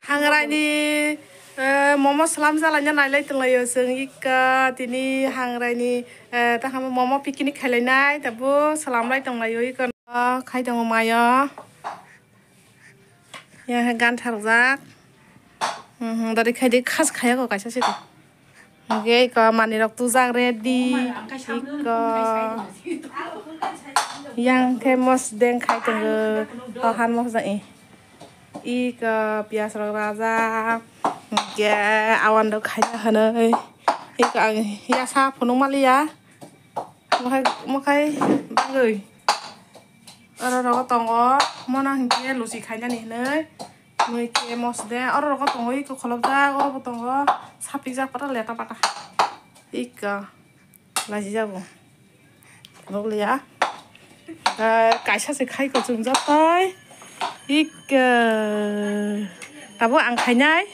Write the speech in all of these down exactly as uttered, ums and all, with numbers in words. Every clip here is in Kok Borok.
Hangraini, eh, momo salam jalaina nailai tonglaio chwng ikka tini hangraini, eh, taham momo picnic khailainai tabo salamlai tonglaio ikka khai tongo mayo. Yang he gan tharjak. Hmm, hmm, dari khai di khas khaya ko kaisa siko. Hingke iko manui rok tujak ready. Iko yang khe mosdeng khai tongo. Tohan mosdeng i. Iko piyaj rok rajak. Hingke awan rok khaina hinui. Iko ang yasa phunuk maliya. Mokhai, mokhai bagwi. Oro rogo tongo. Mono hinkhe luchi khainani hinui. Mui khe mosde. Oro rogo tongo iko kholopjak. Oro bo tongo. Sapikjak pata leta pata. Iko. Laji jago. Nukliya. Kaisa se khai ko chungjak tai. Iko. Tabo ang khainai.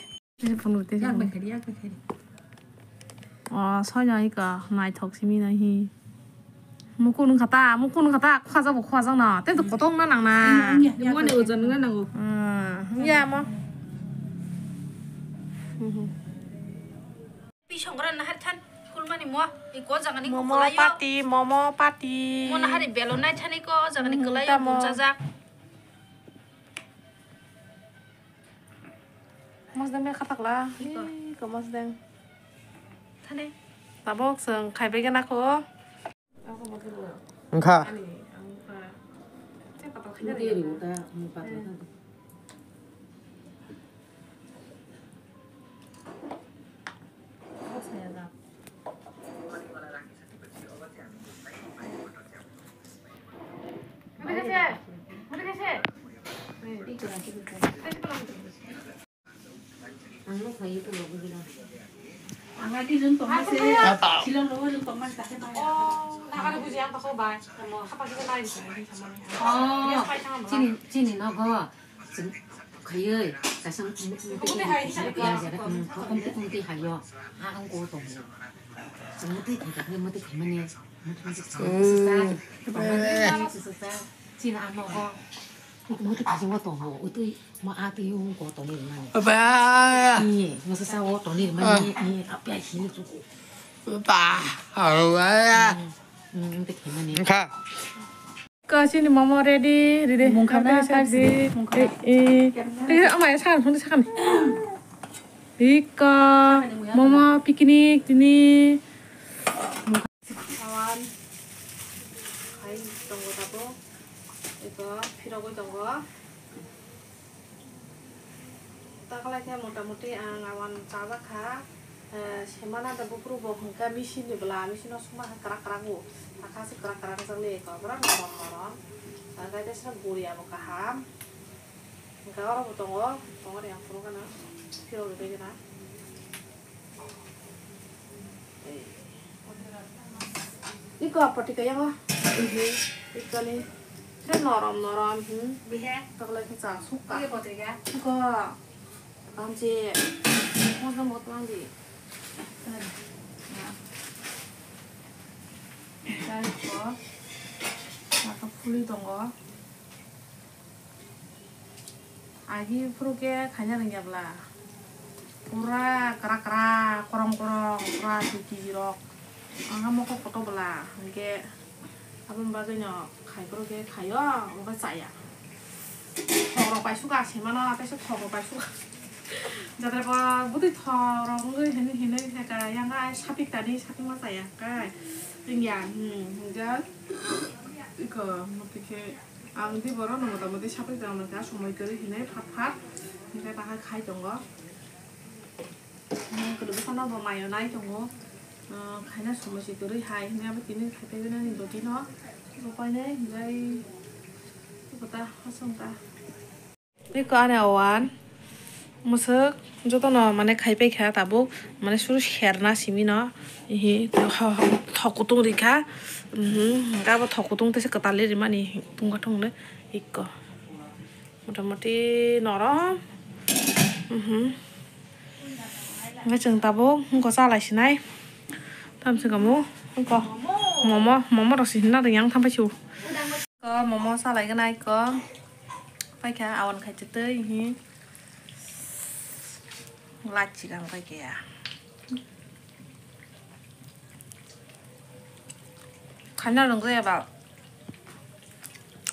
Phunuk twi. Yak bai khaidi, yak bai khaidi. O, soino ika naithok simi nai hi. Mukun wngkha ta, mukun wngkha ta, khwajak bo khwajak no. Tei to kotong na nang na. Mone ojon wngna nango. Hmm, ya mo. Pi songkran nahar than, kulmani mo, iko jagani ko kolayo. Momo pati, momo pati. Mo nahari belo nai thani ko, jagani kolayo, tamo. Bumsajak. Mosdeng bai khatakla. Iko. Iko mosdeng. Thani. Tabok chwng khaibai gana kho. Wngkha. Chini, chini nogo. Chwng khaiwi kaisa muti muti hai jera, hmm, muti muti haio. Ha ang ko tongo. Chwng muti khai khe muti khaimani. Muti muti chwng sasa. Chini ang nogo. Muti muti khaijingma tongo. Utui ma a twi yung ko tongo mani. Ba. Ni, masa sa o tongo mani. Ni, apa hini chuku. Ba. Awa. Hmm, hmm, muti khaimani. Kha. Kasini momo ready, ready. Mungkha na, kasini. Eh, eh. Eh, ama ya sakan, huni sakan. Ika, momo picnic tini. Awan. Hai, tongo tabo. Ito, pirogoi tongo. Taklai khe mota moti ang awan chajak kha, eh, semana da buphuru bo hwnkha machine ni bwla, machine o songma kha kwrak kwrak o, hakha se kwrak kwrak wngjakli eko, bwrang norom norom. Ang khe teisa guriya bo kaham, hwnkha oro bo tongo, tongo de ang phuru gana, phirogwi bai gana. Iko patika yango. Iko ni. Khe norom norom, hmm. Bihe. Taklai khe cha sukha. Bihe patika. Iko. Amche. Mosla mot mandi. Tari ko. Maka phuli tongo. Agi phuru khe khaina rwngya bwla. Pura kwrak kwrak, korong korong, pura dui kg rok. Ang ha mokol kotor bwla, hwnkhe aboni bagwino khai phuru khe khaio, obo chaya. Thok rok bai suka, semano, teisa thok rok bai suka. Jatra bo bwtwi thok rok wngwi hinwi hinwi theka, yang ai sapik tani, sapik ma chaya kai. Wngya, hmm, hwnkhe iko, motwi khe. Ang di borok no mota moti sapri tong nang kha, somoi kwrwi hinwi phat phat hingkhe bahai khai tongo. Kwdwbwsano bo mayo nai tongo. Ah, khaina somoi se kwrwi hai hinwi abo tini khai phaiwi nani dotino. Bo painai hinjai kota hasong ta. Iko ani awan. Mwswk jotono mane khai paikha tabuk, mane suru serna simi no, ihi, thok kutung rikha, mhm, hwnkhe abo thok kutung teisa kwtal rimani tungkha thungnwi ikko, mota moti norom, mhm, hwnkhe chwng tabuk wngkha chalai sinai, tamoni swkang bo wngkha momo, momo rok se hinna rwngya wng thampaisio. Ko momo salai gana iko. Paikha awan khai twi twi hi. Lachi kang kai kaya. Khana rwngkhe ba.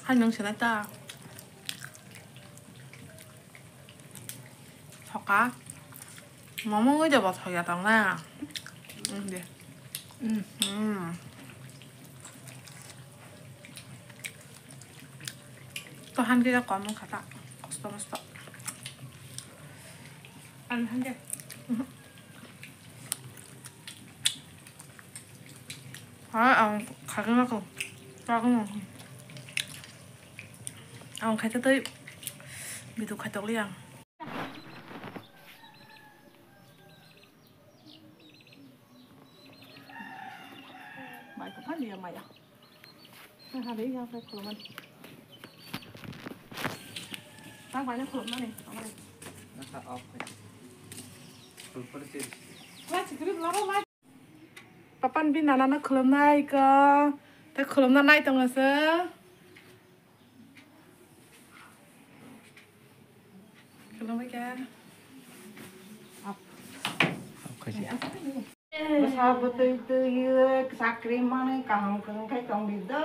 Hai nwng sinai ta. Thoka. Mama wngwi de bo thoya tong na. Mm, de. Mm. Mm. To han khe kom wngkha ta. Kosto mosto. Ang han khe. Mhm. Ha, ang khagwi ma kho. Khagwi ma kho. Ang khai ta tei bidu khai tok li ang. Mai ko phali ya maya. Ha, ha, dei ya, khulumani. Tak banyak khulumani. Nasa off. Khulumani. Wah, cikri laro mai. Papan bi nana no khulumnai ko. Tei khulumna nai tongo se. Khulumbai kha. Bwsa bwtwi twi chakri manwi kaham kwrwng khai tongdi da.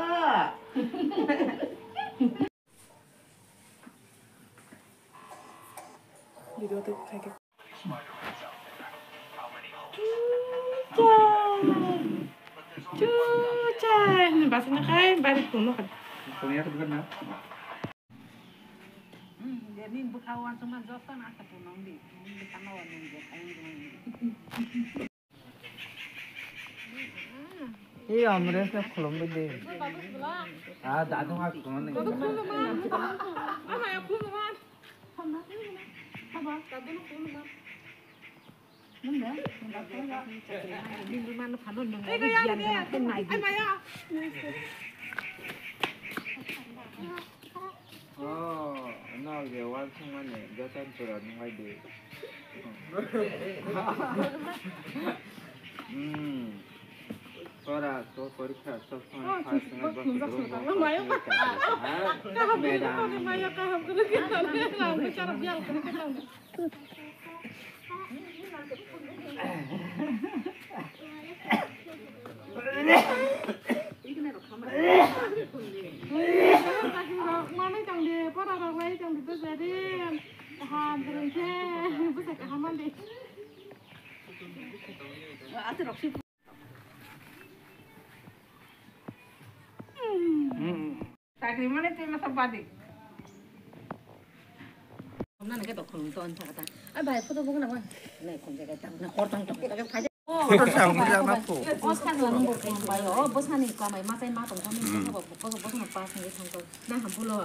Video tei khai khe. Chuchai. Chuchai. Basa na khai bari kuno khai. Kuno ya kuno na. Hmm, ya ni bukha wan sama josa na ka kuno di. Ni bukha na wan ni khai. Ei Amresh no khulumbai de. Ah, dadu ha khulumnai. Oh, no, the one thing one, the time to run, why do? Hmm. Tora, to porikha, sob somoi first na bas. Kaham khe, kaham khe, kaham khe. Manwi tongdi, pora rok lai tongdi, to jadi. Kaham, bwrwi khe, bwsa kaham mandi. Chakri mane tei masa badi. Nana ke dokhol to an thaka ta. Ai bai photo bukna wan. Nai khum jaga tang na hor tang tang jaga phai. Photo sa ang bijak na pho. O sa nang bo khum bai o bo sani kamai ma tai ma tong kami ko bo ko bo sano pas ngi thang ko. Na ham pulo.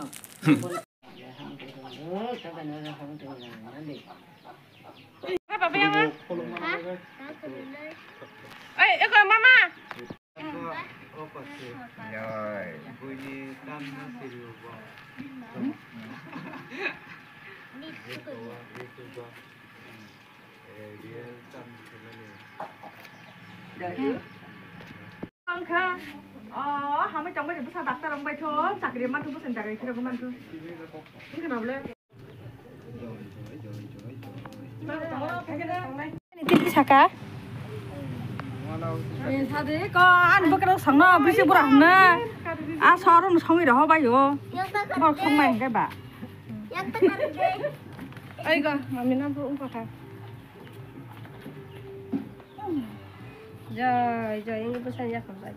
Oi, eko mama. Wngkha, o, hamwi tongbai de bwsa doctor wngbai tho, chakri mantho, bwsani chakri khirok mantho. Wngkha na bole? Titi saka. Sadi ko an bwkrok songno bisi bura hwnna. A soron songwi roho bai o. Bor songmai hwnkhe ba. Ai go, mami na bo wngkha. Jai, jai, ini pesan ya, Pak.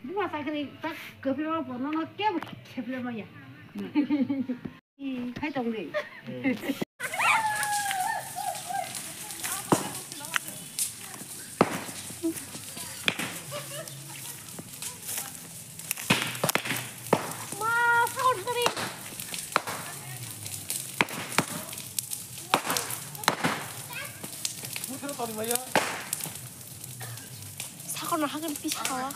Buma sakri tak kepiro pono no ke kepiro maya. Khai tong de. Sakor no hagen pisa kawa.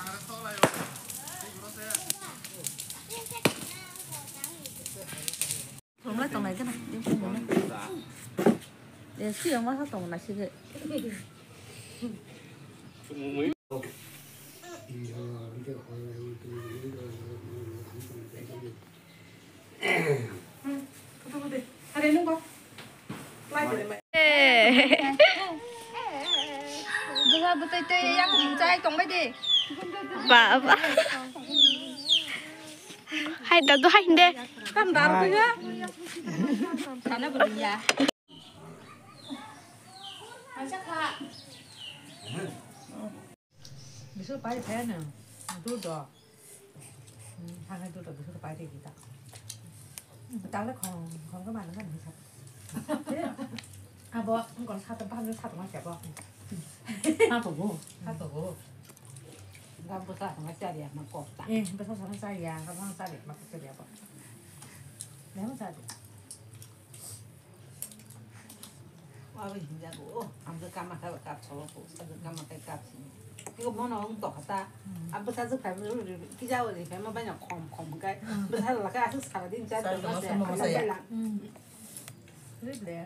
Khulumlai tongnai gana, yung khulumlai. Eh, siyang masa tong nai sige. Baba. Hai da do hai de. Tam dar ko ya. Sana beriya. Bisu pai phai na. Duduk do. Hmm, hangai duduk do, bisu pai de kita. Tale khong, khong ko mana kan bisa. Abo, ngkon satu paham satu mas ya bo. Satu go. Satu go. Gam bwsa sama chari ya ma kok ta. Eh, bwsa sama chari ya, gam bwsa chari ya ma kok ta ya bo. Lemo chari. Abo hinjago, o, ang khe kama khe kap solo ko, sa khe kama khe kap sini. Tiko bono wng tokha ta. Ang bwsa jwk phai mani rw rw kisa o ri phai ma baina khom khom kai. Bwsa rw khe aswk sara din cha tongma se. Rw le.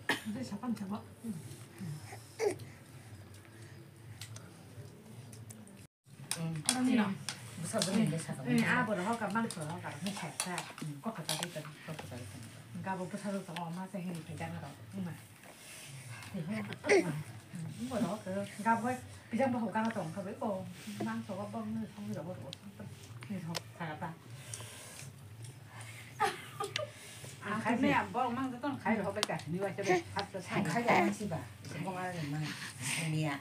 Bwsa sapan chabo. Bwsajwk ni bwsa tongo. Abo rok hoka mangso rok hoka rok ni khaisa. Kokha chari tong. Kokha chari tong. Gabo bwsajwk tongo ma se hini phai jana rok. Borok gabo bijang bohok gana tong kha bai ko mangso rok bok ni song rok rok. Ni rok thara ta. Ang khai me ang bok mang ton khai rok bai ka ni wa se bai. Khai ya si ba. Bong a ni mang. Ni ya.